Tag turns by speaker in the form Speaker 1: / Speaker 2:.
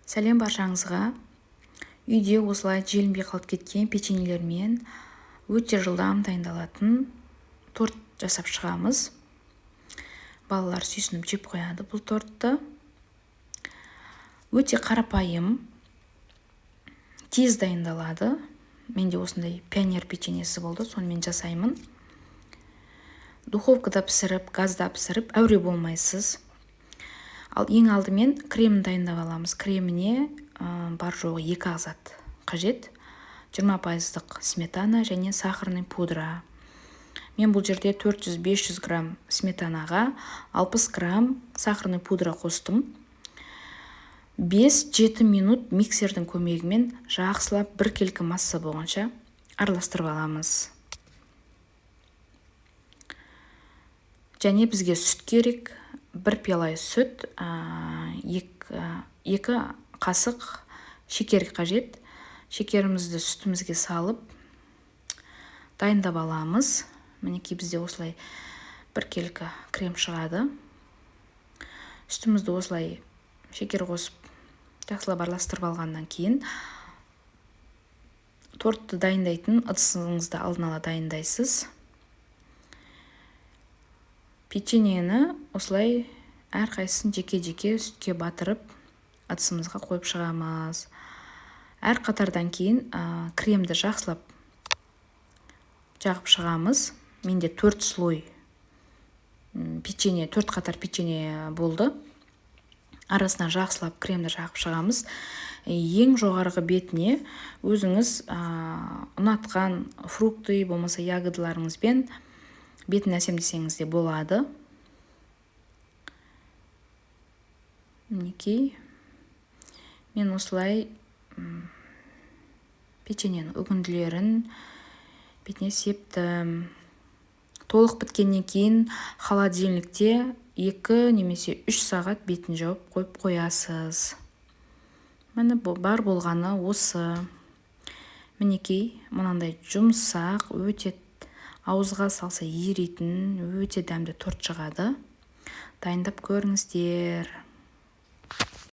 Speaker 1: Сәлем баршаңызға! Үйде осылай желінбей қалып кеткен печеньелермен өте жылдам дайындалатын торт жасап шығамыз. Балалар сүйсініп жеп қояды бұл тортты. Өте қарапайым, тез дайындалады. Менде осындай Пионер печеньесі болды, сонымен жасаймын. Духовкада пісіріп, газда пісіріп, әуре болмайсыз. Ал ең алдымен кремін дайындап аламыз. Креміне бар жоғы 2-ақ зат қажет. 20%-лық сметана және сахарный пудра. Мен бұл жерде 400-500 грамм сметанаға 60 грамм сахарный пудра қостым. 5-7 минут миксердің көмегімен жақсылап біркелкі масса болғанша араластырып аламыз. Және бізге сүт керек. 1 пиала сүт, 2 қасық шекер қажет. Шекерімізді сүтімізге салып дайындап аламыз. Мінекей, бізде осылай біркелкі крем шығады. Сүтімізді осылай шекер қосып жақсылап араластырып алғаннан кейін тортты дайындайтын ыдысыңызды алдын ала дайындайсыз. Печеньені осылай әрқайсысын жеке-жеке сүтке батырып ыдысымызға қойып шығамыз. Әр қатардан кейін кремді жақсылап жағып шығамыз. Менде 4 слой печенье, 4 қатар печенье болды. Арасына жақсылап кремді жағып шығамыз. Ең жоғарғы бетіне өзіңіз ұнатқан фрукты болмаса ягодаларыңызбен бетін әсемдесеңіз де болады. Мінекей, мен осылай печеньенің үгінділерін бетіне септім. Толық біткеннен кейін холодильникте 2 немесе 3 сағат бетін жауып қойып қоясыз. Міне, бар болғаны осы. Мінекей, мынандай жұмсақ, өте ауызға салса еритін, өте дәмді торт шығады. Дайындап көріңіздер.